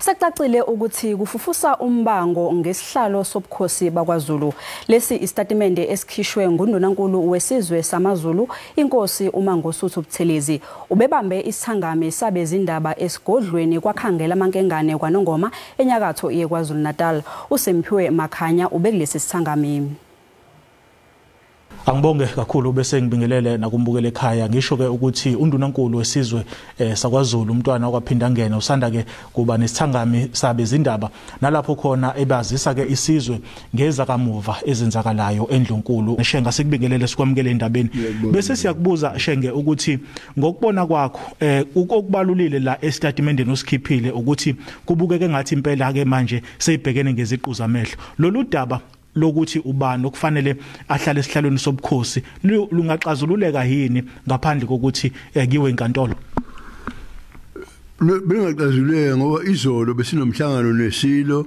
Sekucacile ukuthi kufufusa umbango ngesihlalo sobukhosi bakwaZulu. Lesi isitatimende esikhishwe nguNdunankulu wesizwe samaZulu, inkosi uMangosuthu Buthelezi. Ubebambe isithangami sabezindaba esigodlweni kwaKhangela Mankengane kwaNongoma enyakatho yeKwaZulu Natal. USimphiwe Makhanya ubekulesi sithangami. Angibonge kakhulu bese ngibingelele nakumbukele ekhaya. Ngisho ke ukuthi uNdunankulu wesizwe sakwaZulu umntwana wakwaPhindangene usanda ke kuba nesithangami sabezindaba nalapho khona ebazisa ke isizwe ngeza kamuva ezenzakalayo endlunkulu. Shenga, sikubingelele, sikwamukele endabeni. Bese siyakubuza Shenge ukuthi ngokubona kwakho okubalulile la esitatimendeni osikhiphile ukuthi kubukeke ngathi impela ke manje seyibhekene ngeziqu zamehlo lolu daba lokuthi ubani okufanele ahlale esihlalweni sobukhosi lungaxazululeka yini ngaphandle kokuthi kuyiwe enkantolo? Bengaxazululeka ngoba izolo besinomhlangano nesilo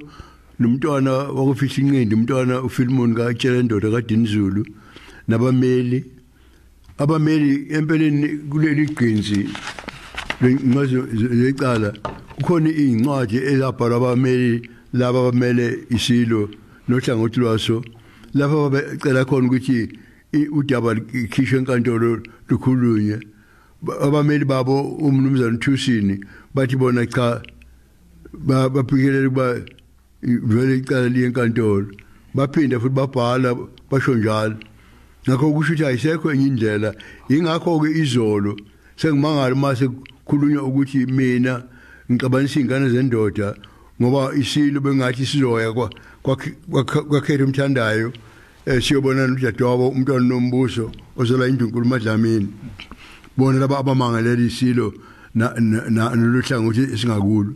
nomntwana wakufihla inqindi, umntwana uFilimon kaTshela indoda kaDinizulu, nabameli. Abameli empeleni kuleli gqinsi lecala kukhona incwadi ezabhalwa abameli laba abamele isilo nohlangothi lwaso, lapho babecela khona ukuthi udaba likhishwe enkantolo lukhulunywe. Abameli babo umnumzana Thusini bathi bona cha, baphikelela ukuba vele icala liye enkantolo. Baphinda futhi babhala basho njalo. Ngakho kusho ukuthi ayisekho enye indlela. Ingakho-ke izolo sengimangala uma sekukhulunywa ukuthi mina ngixabanisa iy'ngane zendoda, ngoba isilo bengathi sizoya kwakhetha umthandayo siyobona nodadewabo umntwana nombuso ozola indlunkulu MaDlamini. Bona laba abamangalela isilo noluhlangothi esingakulo.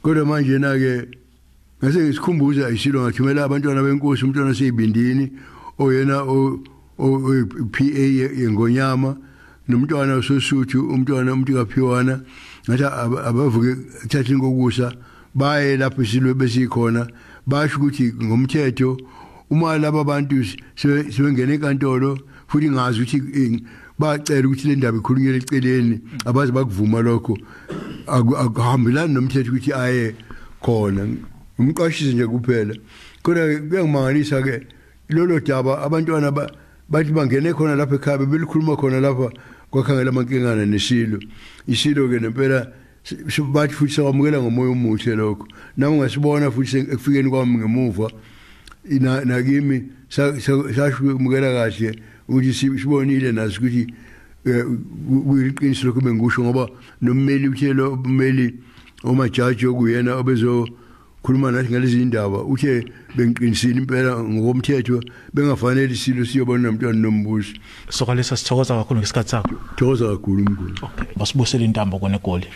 Kodwa manje na-ke ngase ngisikhumbuza isilo, ngathumela abantwana benkosi, umntwana oseyibindini oyena o-PA yengonyama, nomntwana ososuthu, umntwana umuntu kaphiwana, ngathi abavuke thatha inkokusa baye lapho isilo besikhona. Basho ukuthi ngomthetho uma laba bantu sebengena enkantolo, futhi ngazi ukuthi bacela ukuthi le ndaba ikhulunyelwe eceleni, abaze bakuvuma lokho, akuhambelani nomthetho ukuthi aye khona. Umqashise nje kuphela. Kodwa kuyangimangalisa ke lolo daba, abantwana bathi bangene khona lapha ekhaya belikhuluma khona lapha kwaKhangela Mankengane nesilo. Isilo ke nempela bathi futhi sakwamukela ngomoya omuhle lokho. Nami ngasibona futhi ekufikeni kwami ngemuva nakimi sashumukela kahle ukuthi sibonile naso ukuthi kuyiqiniso lokho bengikusho, ngoba nommeli uthe lo ummeli omajaji okuyena obezokhuluma nathi ngalezi indaba uthe bengiqinisile impela ngokomthetho bengafanele isilo siyobona nomntwana nombuso. Sokalisa, sithokoza kakhulu ngesikhathi sakho. Thokoza kakhulu mkhulu. Okay, basibusele intambo kona eGoli.